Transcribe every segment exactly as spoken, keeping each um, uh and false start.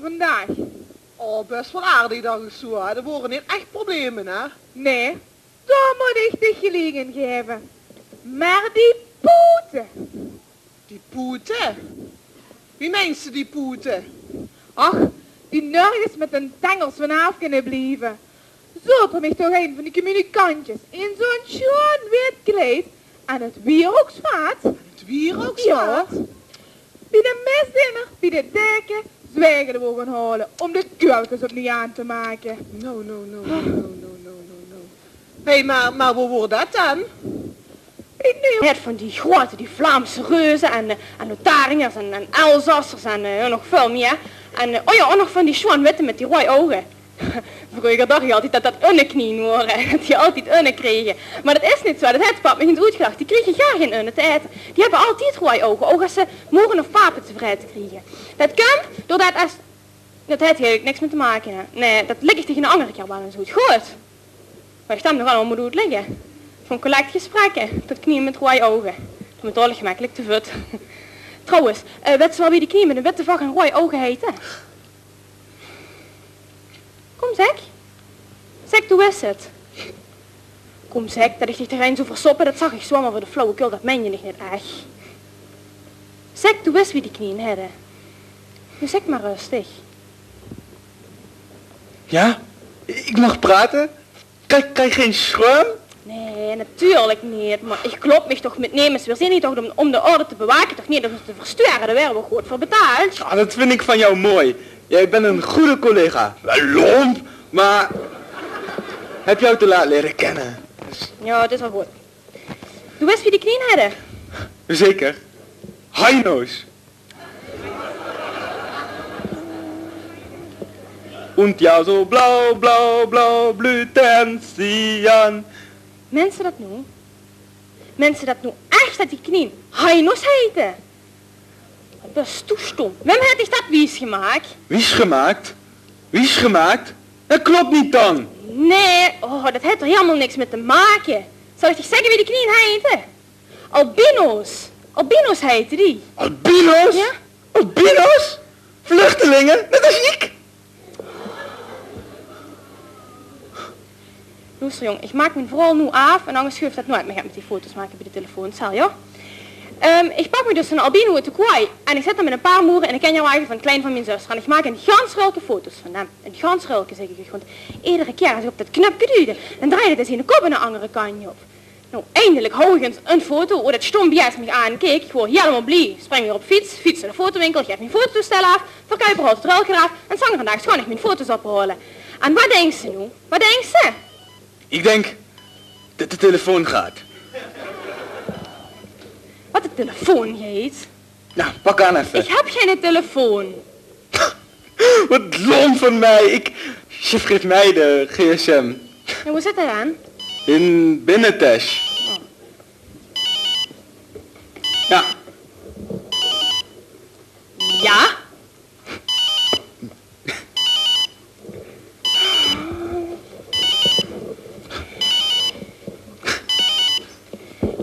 vandaag? Oh, bès waal aardig dan, Joshua. D'r wore neet ech probleme, hè? Nae, dao mót ich dich geliek in gaeve. Mer die poete. Die poete? Wie meins se die poete? Ach, die nörges mit hun tengels vanaaf kinne blieve. Zo haw mich toch ein van die communicantjes in zo'n sjoon wit kleid aan 't wierookvaat. Aan 't wierookvaat? Jao. Bie de mesdinner, bie de deken, zwaegele wou gaon haole óm de keulkes opnuuj aan te make. No, no, no. Hé, mer, mer wo woor det dan? Ich neet. Haet van die grote, die Vlaamse reuze en, eh, en Lothariërs en, en Elzassers en, eh, nog väöl mieë. En, eh, o jao, ouch nog van die sjoon witte mit die roeaj ouge. Vreuger dach ich altied det det unneknien wore, det die altied unne krege. Mer det is neet zo, det haet pap mich ins oetgelag. Die kriege gaar gein unne te aete. Die höbbe altied roeaj ouge, ouch es ze moere of pape te vraete kriege. Det kump doordet es Det haet hie eigelik niks mit te make, hè. Nae, det lèk ich dich 'n anger kier waal ins oet. Good. Waat ich dan nog allemaol mót oetlègke. Van collectgesprekke tot knien mit roeaj ouge. Det mót waal gemekkelik te vut. Trouwens, eh, wèts se waal wie die knien mit 'n witte vach en roeaj ouge heite? Kóm, zèk. Zèk, doe wis 't. Kóm, zèk, det ich dich d'r ein zoe versoppe, det zag ich zoe mer veur de flauwekul, det meinde ich neet ech. Zèk, doe wis wie die knien heite. Noe zèk mer röstig. Ja? Ik mag praten? Krijg, krijg ik geen schroom? Nae, natuurlik neet, mer ich klop mich toch mit nemes. Veer zeen hie toch óm, óm de orde te bewake, toch neet óm te versteure, dao waere veer good veur betaald. Ah, dat vind ik van jou mooi. Jij bent een goede collega. Wel lomp, maar heb jou te laat leren kennen. Jao, 't is al good. Doe wis wie die knien heite? Zeker. Heino's. Und ja, so blau, blau, blau blüht der Enzian. Meins se dat noe? Meins se dat noe ech, dat die knien Heino's heite? Wat bös doe stóm. Wem haet dich dat wiesgemaak? Wiesgemaakt? Wiesgemaakt? Dat klopt niet dan. Nae, oh, dat haet d'r hielemaol niks mit te make. Zal ich dich zègke wie die knien heite? Albino's. Albino's heite die. Albino's? Ja. Albino's? Vluchtelingen, net als ik. Loester jóng, ich maak mien verhaol noe aaf en angers geuf dat noeats mieë mit die foto's make bie de telefooncel, jao? Ehm, ich pak mich dus 'nen albino oet de kooi en ich zèt 'm mit e paar moere in de kinjerwage van 't klein van mien zuster. En ich maak 'n gans rölke foto's van 'm. 'n Gans rölke, zèk ich uch, want edere kier es ich op dat knupke duujde, dan drejde dae ziene kop 'n angere kantj op. Noe, eindelik haw ich ins 'n foto, wo dat stóm bies mich aankeek. Ich woor hielemaol blie. Spring weer op fiets, fiets nao de fotowinkel, gaef mien fototoestel aaf. Verkuiper haolt 't rölke d'raaf en 's angere daags gaon ich mien foto's ophaole. En wat dinks se noe? Wat dinks se? Ik denk dat de telefoon gaat. Wat, de telefoon geit? Nou, pak aan even. Ich höb geine telefoon. Wat lomp van mij. Ik, chef geeft mij de gsm. En wo zit 'r dan? In binnetes. Oh. Ja. Ja?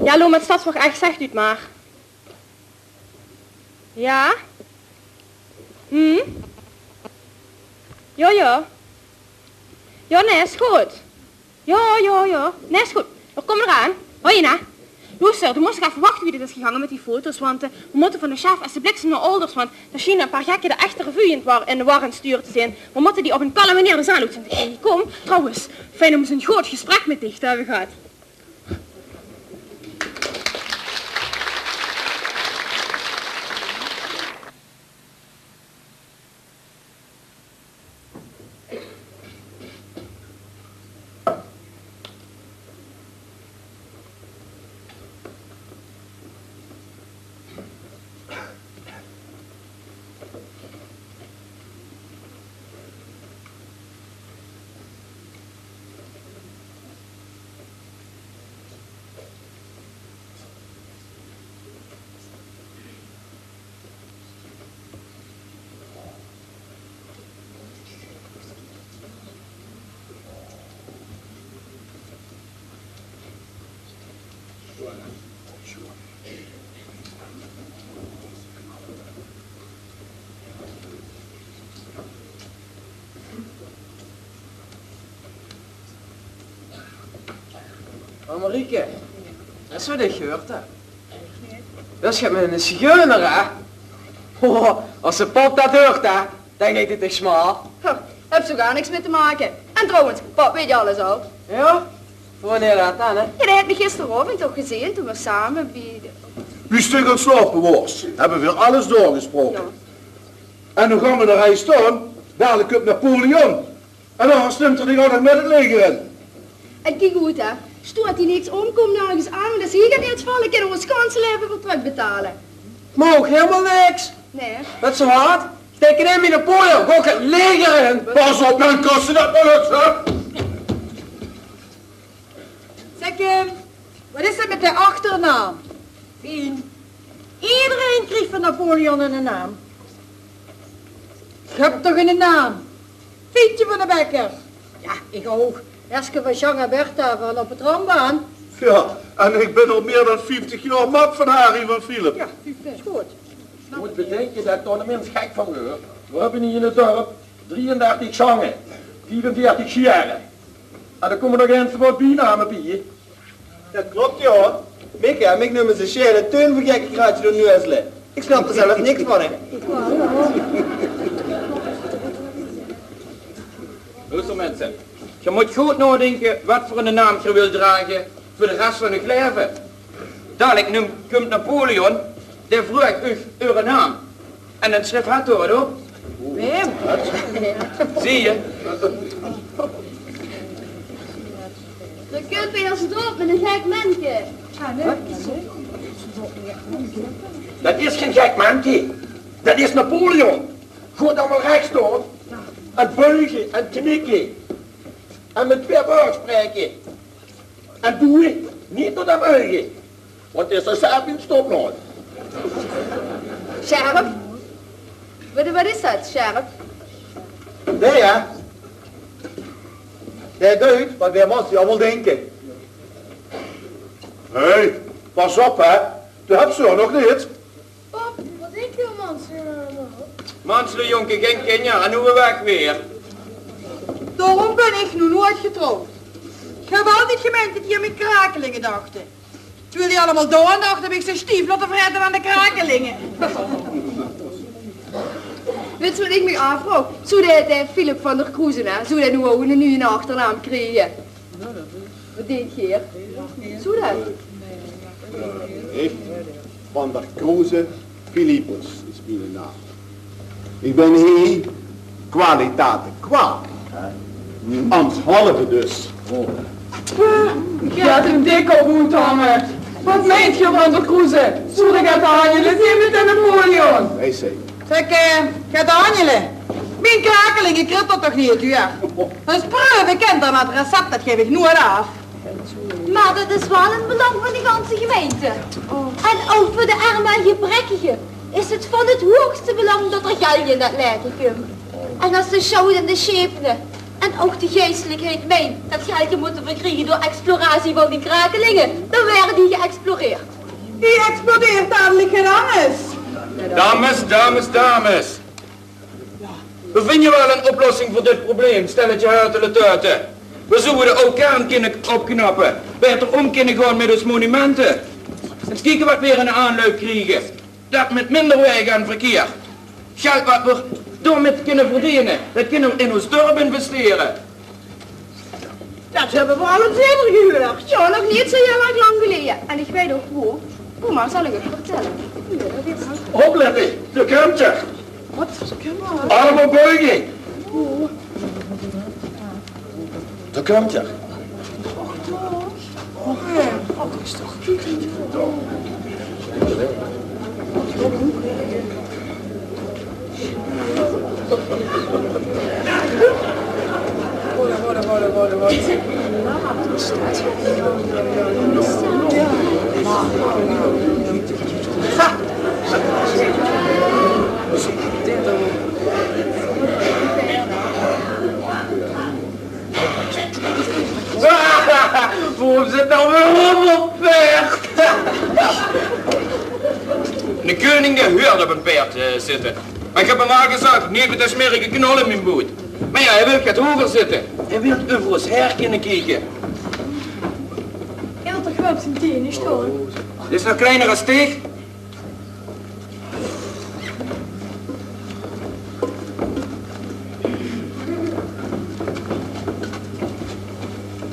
Ja, Loma, 't stad waal ech, zèk 't mer. Ja? Hm? Jao, jao. Jao, nae, is good. Jao, jao, jao. Nae, is good. Veer kómme d'raan. Hoi, Ina. Loester, doe mós nog effe wachte wie dit is gegange mit die foto's, want, eh, veer mótte van de chef es de bliksem nao Olders, want dao sjien e paar gekke de echte revue in 't war, in de war aan 't sjture te zeen. Veer mótte die op 'n kalme meneer de zaal oetzende. Hé, kóm. Trouwens, fijn óm zoe'n good gesprek mit dich te höbbe gehad. Marieke, is det waat ich gehuurd höb? Det is mit eine zigeuner, hè? Ho, es de pap det huurt, hè, dan geit 't dich smaal. Höb zo gaar niks mit te make. En trouwens, pap weit alles al. Jao? Wannieër det dan, hè? Jao, dae haet mich gisteraovend toch gezeen toen v'r same bie de... Wie s te gaon slaope waors, höbbe v'r alles doorgesproke. Jao. En noe gaon v'r d'r hie staon. Dalik kump Napoleon. En dan stimp 'r dich ouch nog mit 't leger in. En kiek good, hè. Stoort hie niks óm, kump nörges aan, want es hie get laot valle, kinne v'r ós ganse laeve weer trökbetale. Mer ouch hielemaol niks. Nae. Wèts se waat? Tèkke in mit Napoleon, gaon ich 't leger in. Pas op, dan kós se det waal ins, hè. Zèk, eh, waat is det mit de achternaam? Fien. Ederein krieg van Napoleon eine naam. Ich höb toch eine naam? Fientje van de Bekker. Jao, ich ouch. Eske van Sjang en Bertha van op de trambaan. Jao, en ich bön al mier dan vieftig jaor mat van Harrie van Philip. Jao, is good. Doe mós bedinke det dao eine mins gek van weurt. V'r höbbe hie in 't dörp drieëndertig Sjange, viefenveertig Sjere. En dao kómme nog ins waat biename bie. Det klop, jao. Mich, hè, mich numme ze Sjere Teun veur gekke kraatje door Nuuzele. Ich snap d'r zelf niks van, hè. Loester, minse. Geer mót good naodinke waat veur eine naam geer wilt drage veur de res van eur laeve. Dalik num-, kump Napoleon, dae vraog uch eure naam. En dan sjrief hae 't dao op. Wae? Zuus se? D'r kump hie ins ein dörp mit ein gek menke. Det is gein gek menke. Det is Napoleon. Gaot allemaol rech staon. En buige en knikke. En mit twee böög spraeke. En doe neet door de ouge, want det is ein sjerp in stopnaald. Sjerp? Waat, waat is det, sjerp? Nae, hè? Det duit waat veer minse allemaol dinke. Hé, pas op, hè. Doe höbs ze nog neet. Pap, waat dinke de minse allemaol? Minse, jónke, gein kinjer en noe weg weer. Daorum bön ich noe noeats getrouwd. Ich höb altied gemeindj det geer mit krakelinge dachte. Terwiel die allemaol dao aan dachte, höb ich ze stief laote vrete van de krakelinge. Wèts se waat ich mich aafvraog? Zou de, de Philip van der Kroeze, hè, zou dae noe ouch eine nuje achternaam kriege? Waat dink geer? Zou det? Nae, van der Kroeze Philippus is miene naam. Ich bön hie qualitate qua, ambtshalve dus. Geer höb 'm dik op hoed hange. Waat meint geer, van der Kroeze? Zou d'r get te hanjele zeen mit de Napoleon? Nae, zèk. Zèk, eh, get te hanjele? Mien krakelinge kriege det toch neet, hè? Ins preuve, ich kin det recept, det gaef ich noeats aaf. Mer det is waal in 't belang van de ganse gemeinte. En ouch veur de erm en gebrekkige is 't van 't hoogste belang det d'r geldj in det laeke kump. En es de sjout en de sjeepne en ouch de geislikheid meint det geldj te mótte verkriege door exploratie van die krakelinge, dan waere die geëxploreerd. Die explodeert dalik get angers. Dames, dames, dames. Veer vinje waal ein oplossing veur dit probleem, stelletje huiteletuite. Veer zouwe de aw kern kinne opknappe, baeter óm kinne gaon mit ós monumente. Ins kieke waat veer in de aanloup kriege. Det mit minder waeg en verkeer. Geldj waat veer daomit kinne verdene, det kinne veer in ós dörp investere. Det höbbe veer al ins eerder gehuurd. Jao, nog neet zo hieël erg lang geleje. En ich weit ouch wo. Kóm mer, zal ich 't vertèlle? Oplètte, dao kump 'r. Waat? Allemaol buige. Dao kump 'r. Waorum zit d'r noe weer ein paerd? De keuning dae huuert op ein paerd, eh, zitte. Mer ich höb 'm al gezag, neet mit dae smerige knol in mien boot. Mer jao, hae wilt get hoger zitte. Hae wilt euver ós haer kinne kieke. Op zien tieën staon. Is nog kleiner as dich.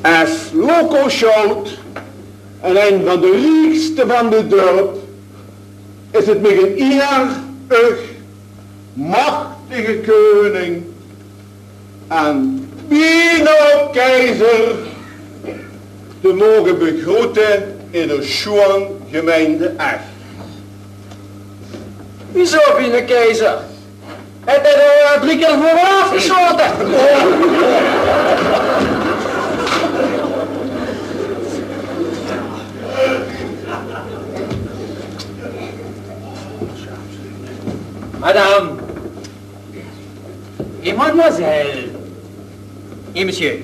Es loco-sjout en ein van de riekste van dit dörp is 't mich 'n ier uch machtige keuning en bienao keizer te moge begroete in de sjoean gemeinde Ech. Wieso bienao keizer? Haet 'r d'r al drie kier veur aafgesjote? Madame et mademoiselle et monsieur,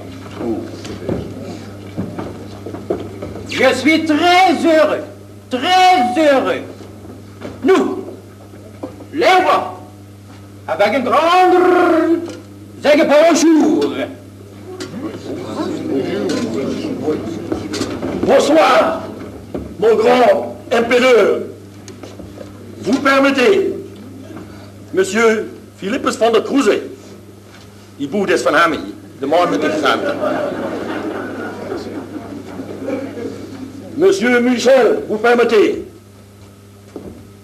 je suis très heureux, très heureux. Nous, les rois, avec un grand, zègke bonjour. Bonsoir, mon grand empereur. Vous permettez, monsieur Philippus van der Kroeze. Die boet is van hem, de man mit de krant. Monsieur Michel, vous permettez.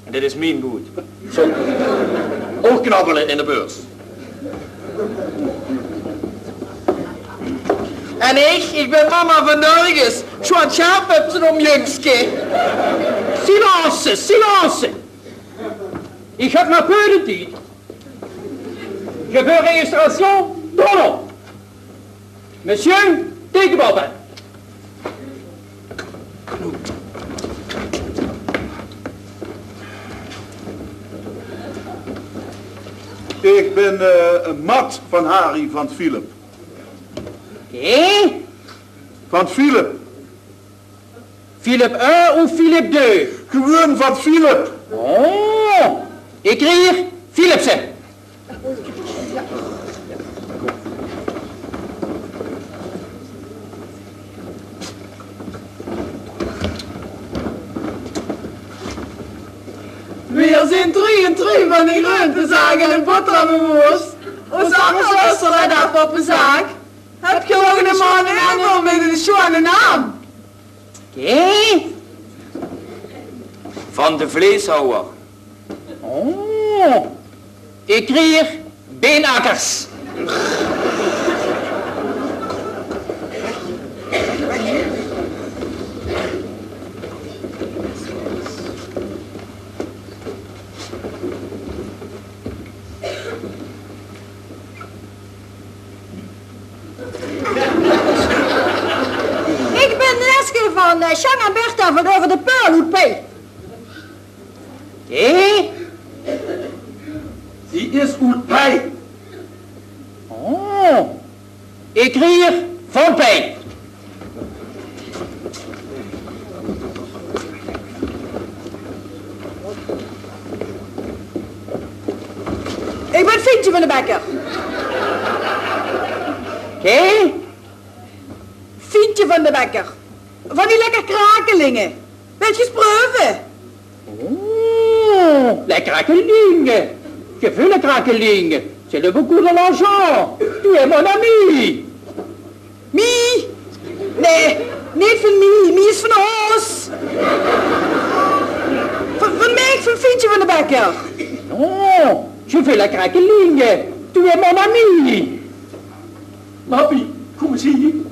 En dit is mien boet. Zo. Ouch knabbele in de beurs. En ich, ich bin mama van Norges. Sjoean sjaap höbs se dao, jungske. Silence, silence. Ich höb nog peu de tied. Je veux registration? Dol op. Monsieur, teken op. Ich bin, eh, Mat van Harry van Philip. Hé? Van Philip. Philip un of Philip deux? Gewoon van Philip. Oh, ich krieg Philipsen. Veer zeen trui en trui van de greuntezaak en boterhammemoos. Ós arm zöster lèt aaf op de zaak. Höb geer ouch eine man in Emden mit eine sjoeane naam? Hé? Van de vleeshouwer. Oh, ich krieg Beenakkers. Ich bin Neske van, eh, Sjang en Bertha van Euver de Peul oet Peil. Hé? Die is oet Peil. Oh, ich krieg van Peil. Ich bin Fientje van de bekker. Hé? Fientje van de bekker. Van die lekker krakelinge. Wils se 's preuve? Oh, lekker krakelinge. Je veux lekker krakelinge? C'est le beaucoup de l'argent. Tu es mon ami. Mie? Nae, neet van Mie. Mie is van ós. Van, van mich, van Fientje van de bekker. Oh, je veux lekker krakelinge. Tu es mon ami. Mappie, kóm ins hie.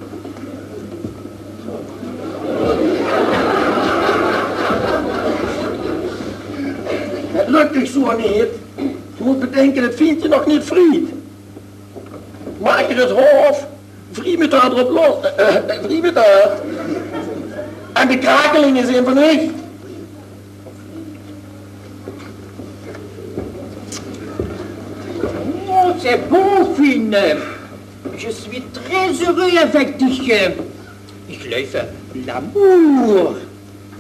't Lök dich zo neet. Ge mót bedinke det Fientje nog neet vriet. Maak 'r 't haof, vrie mit häör d'rop los. Eh, eh, vrie mit häör. En de krakelinge zeen van mich. Oh, c'est beau, Fine. Je suis très heureux avec dich. Ich leef, l'amour.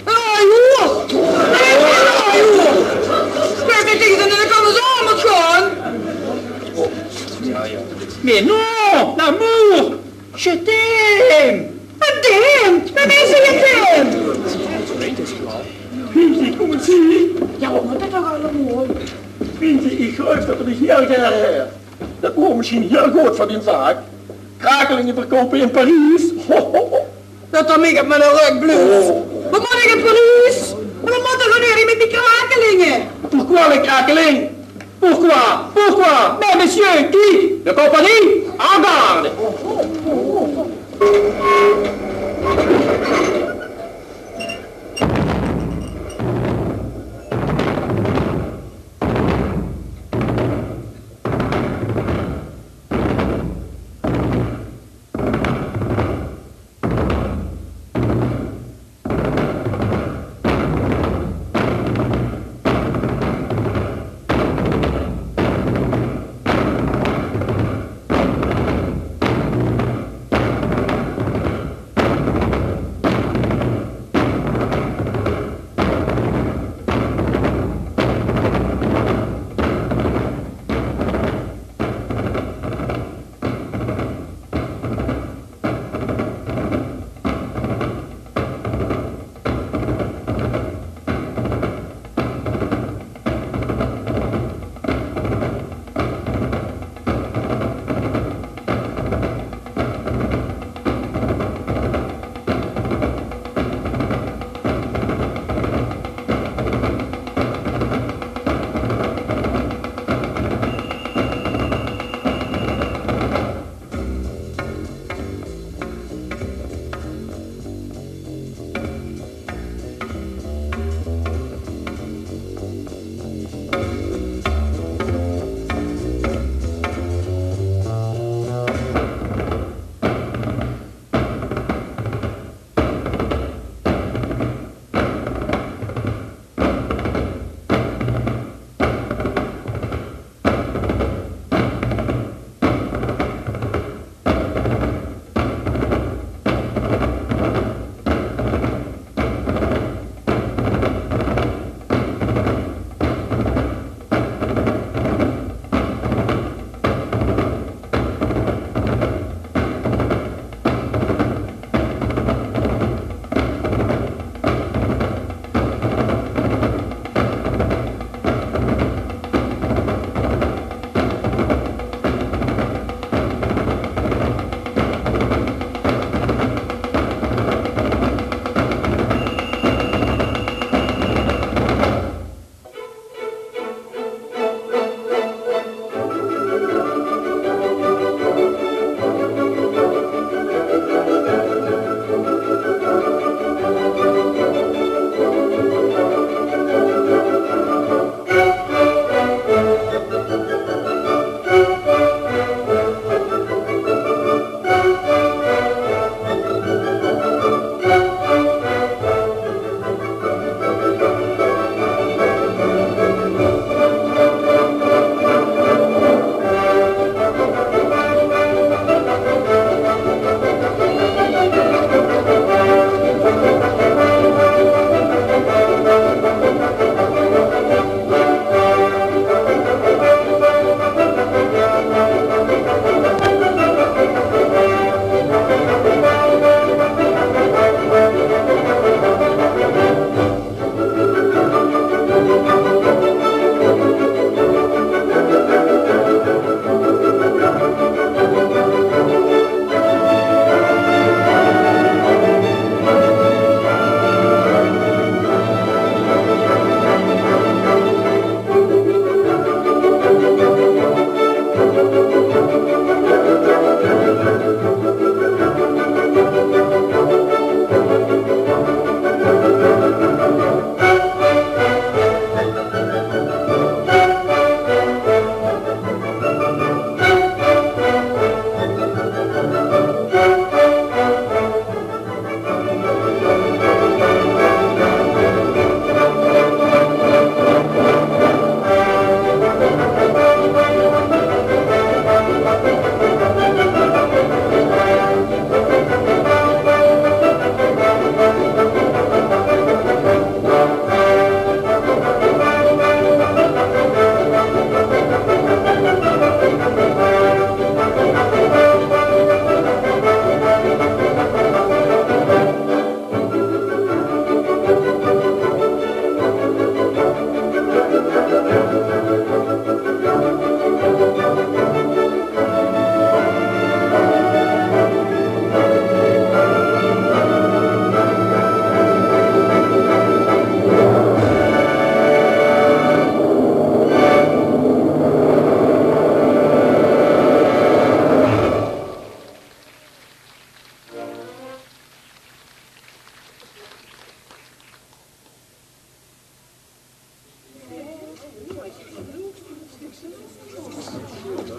Lajoer! Lajoer! Kijk, ik denk dat ik anders aan moet gaan. Mais non, l'amour, je t'aime. Wat t'aime? Met mij zeg je t'aime. Geluif det 'r dich hieël gaer haet. Det woor mesjien hieël good veur dien zaak. Krakelinge verkoupe in Paries. Ho, ho, ho. Det 'r mich op miene rök bluuf. Oh. Waat mót ich in Paries? En waat mót ich dan hie mit die krakelinge? Pourquoi les craquelins? Pourquoi? Pourquoi? Mais monsieur, kiek, de compagnie en garde.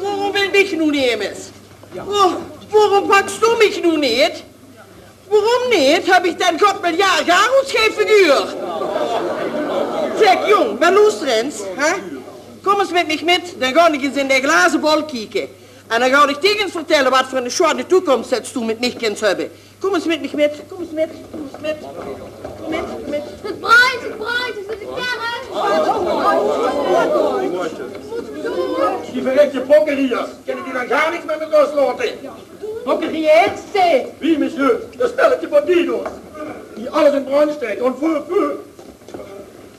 Waorom wils doe mich noe neet, Miss? Wa-, waorom paks doe mich noe neet? Waorom neet? Höb ich den god miljard jaor oet gein figuur? Zèk, jóng, mer loester ins, hè? Kóm ins mit mich mit, den gaon ich ins in de glaze bol kieke. En den gaon ich dich ins vertèlle waat veur ein sjoeane toekóms det doe mit mich kins höbbe. Kóm ins mit mich mit, kóm ins mit, kóm ins mit. Kóm mit, kóm mit. Het branjt, het branjt, is het de kerk? Die verrekte bokkeriejer, kinne die dan gaar niks mit mekaar losse? Bokkeriejer, zèk. Wie, monsieur? Det spelletje van Dino's. Die alles in brand stèkt. En veur, veur.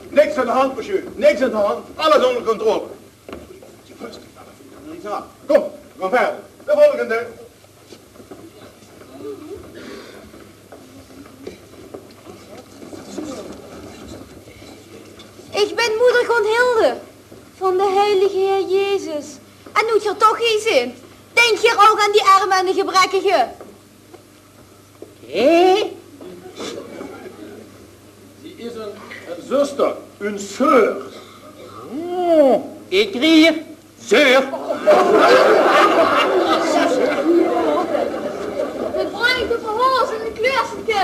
Niks aan de hand, monsieur. Niks aan de hand. Alles onder controle. Kóm, v'r gaon wiejer. De volgende. Ich bön moder Gonhilde van de heilige Heer Jezus. En noe geer toch hie zeet, dink geer ouch aan die erm en de gebrekkige? Hè? Zie is ein, ein zuster, ein zeur. Oh, ich krieg zeur. Het branjt op de hoos en de kleurske.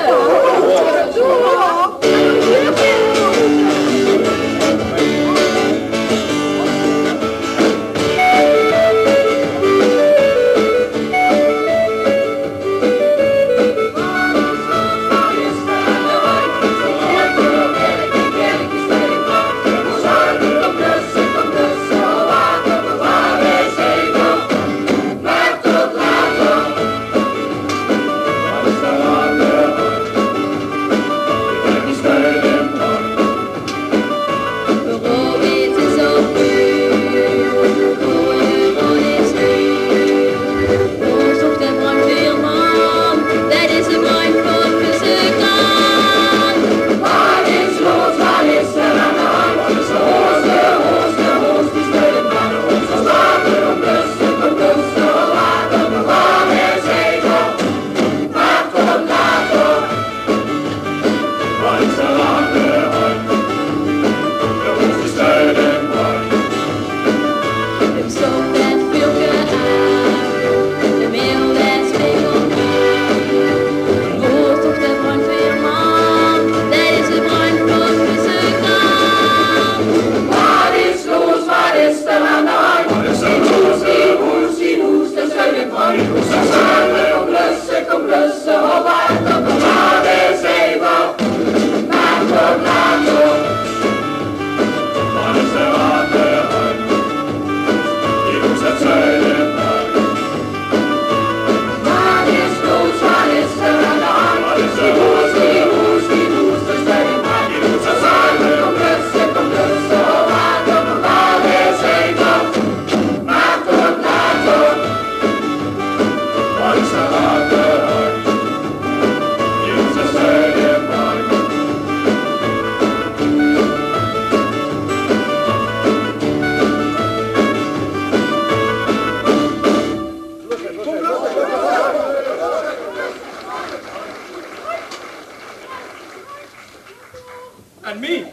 En mie?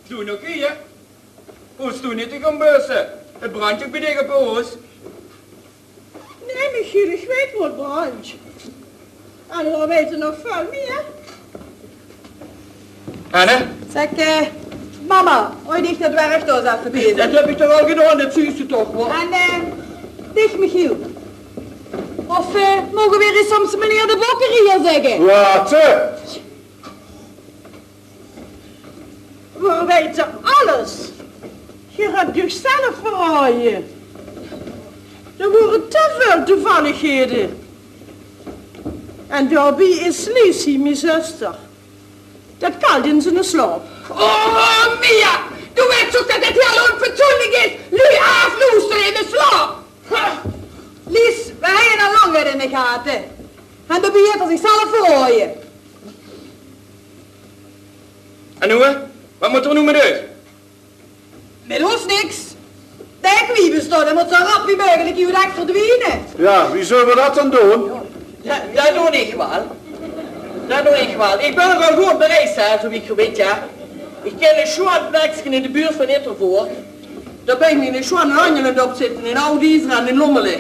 Doe nog hie? Hoofs doe neet te gaon blusse. Het branjt ouch bie dich op de hoos. Nae, Michiel, ich weit wo 't branjt. En veer weite nog väöl mieë. Anne? Zèk, eh, mama, hoi dich det werk dao ins effe bezig. Det höb ich toch al gedaon, det zuus se toch waal. En, eh, dich, Michiel. Of, eh, moge veer dich soms meneer de bokkeriejer zègke? Waat, eh? Veer weite alles. Geer höbt uch zelf verraoje. D'r wore te väöl toevallighede. En daobie is Lies, mien zuster, det kalt in ziene slaop. Oh, Mia! Doe weits toch det det hiel ónfatsoenlik is, luuj aafloestere in de slaop. Lies, veer höbbe al lang in de gate. En daobie haet 'r zichzelf verraoje. En noe? Waat mót 'r noe mit uch? Mit ós niks. De kwiebes dao, dae mót zo rap wie meugelik hie weg verdwiene. Jao, wie zulle veer det dan doon? Det, det doon ich waal. Det doon ich waal. Ich bön nogal good bereis, hè, zo wie geer weit, jao. Ich kin ein sjoean plekske in de buurt van Ittervoort. Dao bin ich mich sjoon aan 't opzitte in Oud-Iesra en in Lommele.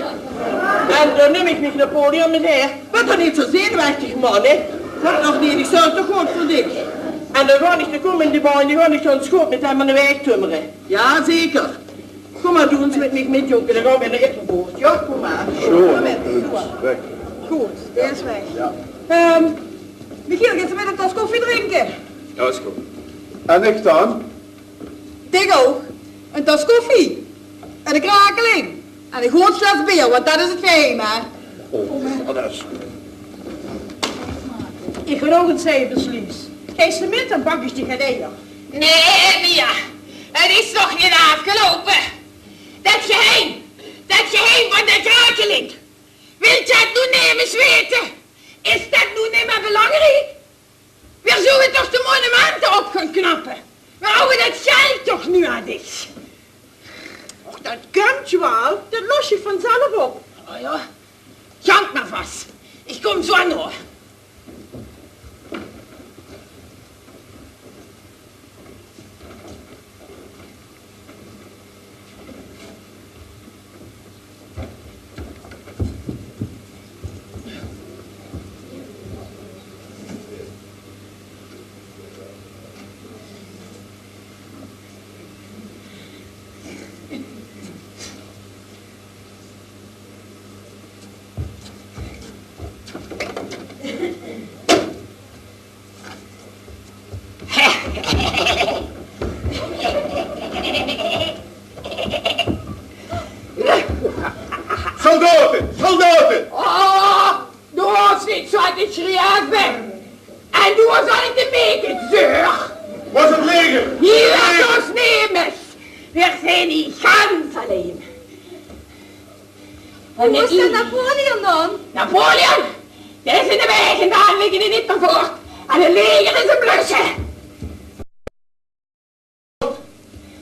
En dao num ich mich Napoleon mit haer. Waer toch neet zoe zenuwechtig, man, hè? Waer toch neet, ich zörg toch good veur dich. En dan gaon ich de kómmende maondj, gaon ich dan ins good mit häöm aan de waeg tummere. Jao, zeker. Kóm mer, doe ins mit mich mit, Jónke. Dan gaon veer nao Ippenvoort. Jao, kóm mer. Zoe. Kóm mer. Good, dae is weg. Jao. Ehm, Michiel, geis se mit ein tas koffie drinke? Jao, is good. En ich dan? Dich ouch. Ein tas koffie. En ein krakeling. En ein good glas beer, want det is 't geheim, hè? Oh, det is... Ich gaon ouch ins eve slies. Geis se mit, dan bak ich dich get eier. Nae, Mia. 't Is nog neet aafgeloupe. Det geheim. Det geheim van de krakeling. Wilt geer 't noe nemes weite? Is det noe neet mieë belangriek? Veer zouwe toch de monumente op gaon knappe? Veer hawwe det geld toch noe aan dich? Och, det kump waal. Det los se vanzelf op. O jao. Jank mer vas. Ich kóm zo nao. Soldaote! Soldaote! Oh, doe hoofs neet zoe te sjrieve. En doe zal ich de meet zörg. Waat is 't leger? Hie, doe nemes. Veer zeen hie gans allein. Wo is d'n Napoleon dan? Napoleon? Dae is in de waeg en dao ligke in Ippenvoort. En 't leger is in blusse.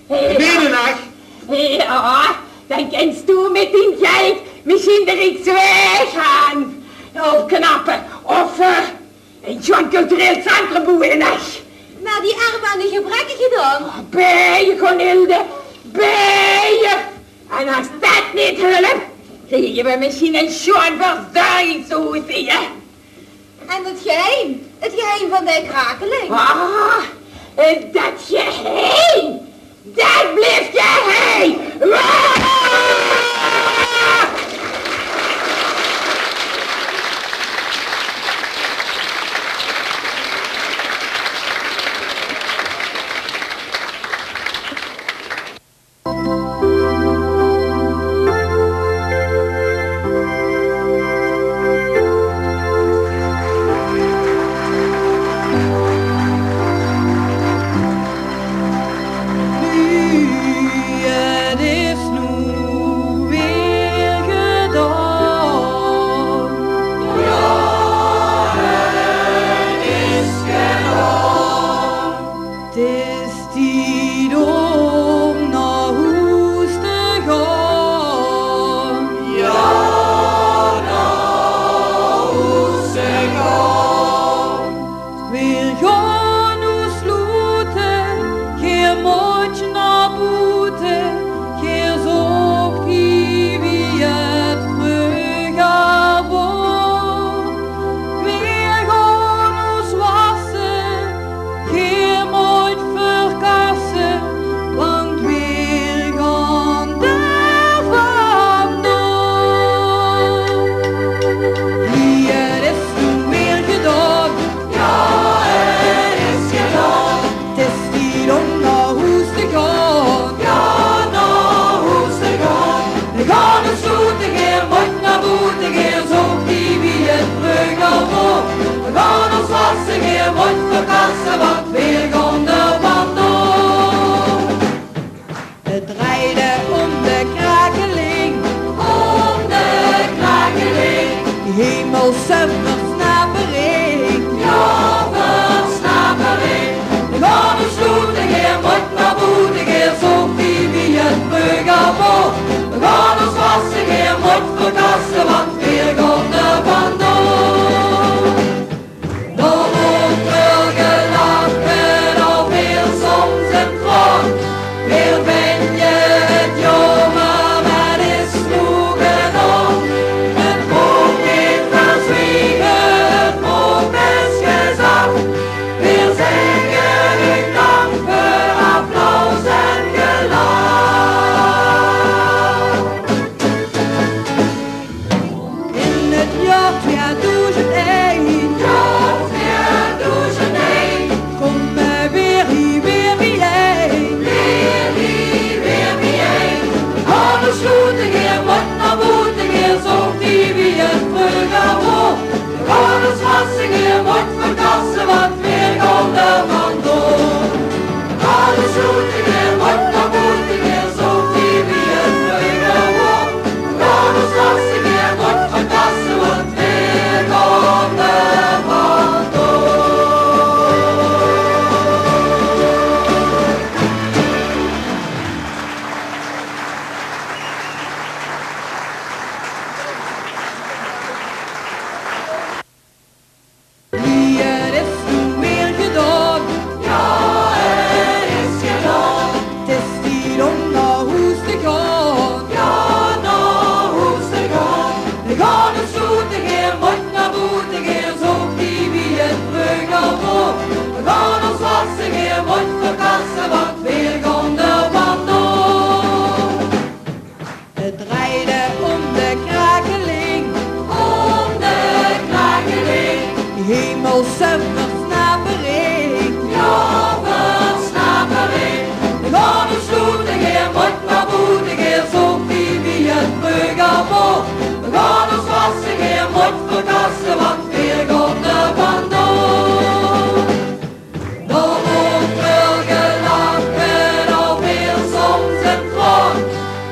Middernacht? Jao, dan kins doe mit dien geld mesjien de Riekswaeg gaon opknappe. Of, eh, ein sjoon cultureel centrum boewe in Ech. Mer die erm en die gebrekkige dan? Oh, bie, Gonilde, bie. En es det neet help, kriege veer mesjien ein sjoon verzörgingshoes hie. En 't geheim, 't geheim van de krakeling? Ah, det geheim, det blief geheim. Ah! Noe, 't is noe weer gedaon. Jao, 't is gedaon. 't Is tied óm nao hoes te gaon. Jao, nao hoes te gaon. Veer gaon ós sloete, geer mót nao boete, geer zocht hie wie 't vreuger waor. Veer gaon ós wasse, geer mót verkasse, want veer gaon d'r vandoor. Wie, 't is noe weer gedaon. Jao, 't is gedaon. 't Is tied óm nao hoes te gaon. Jao, nao hoes te gaon. Veer gaon ós sloete, geer mót nao boete, geer zocht hie wie 't vreuger waor. Veer gaon ós wasse, geer mót verkasse, want veer gaon d'r vandoor. 't Drejde óm de krakeling. Óm de krakeling. Hemelse versnapering. Jao, versnapering. Veer gaon ós sloete, geer mót nao boete, geer zocht hie wie 't vreuger waor. Veer gaon ós wasse, geer mót verkasse, want veer gaon d'r vandoor. Dao weurt väöl gelache, dao vilt soms ein traon. Veer vinje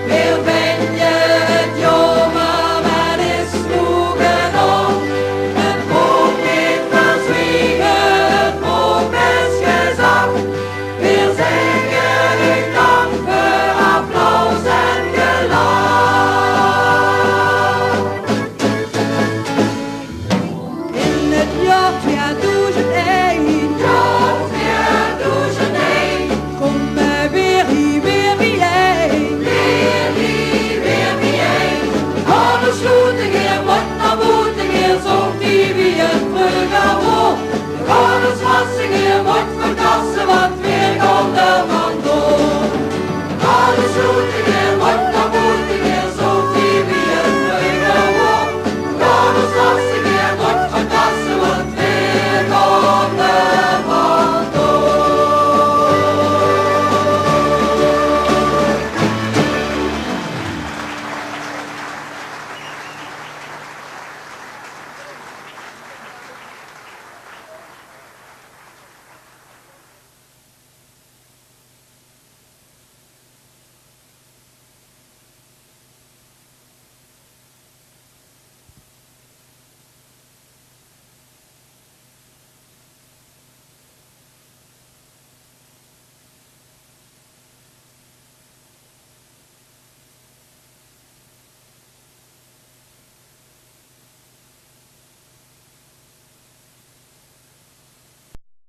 Weer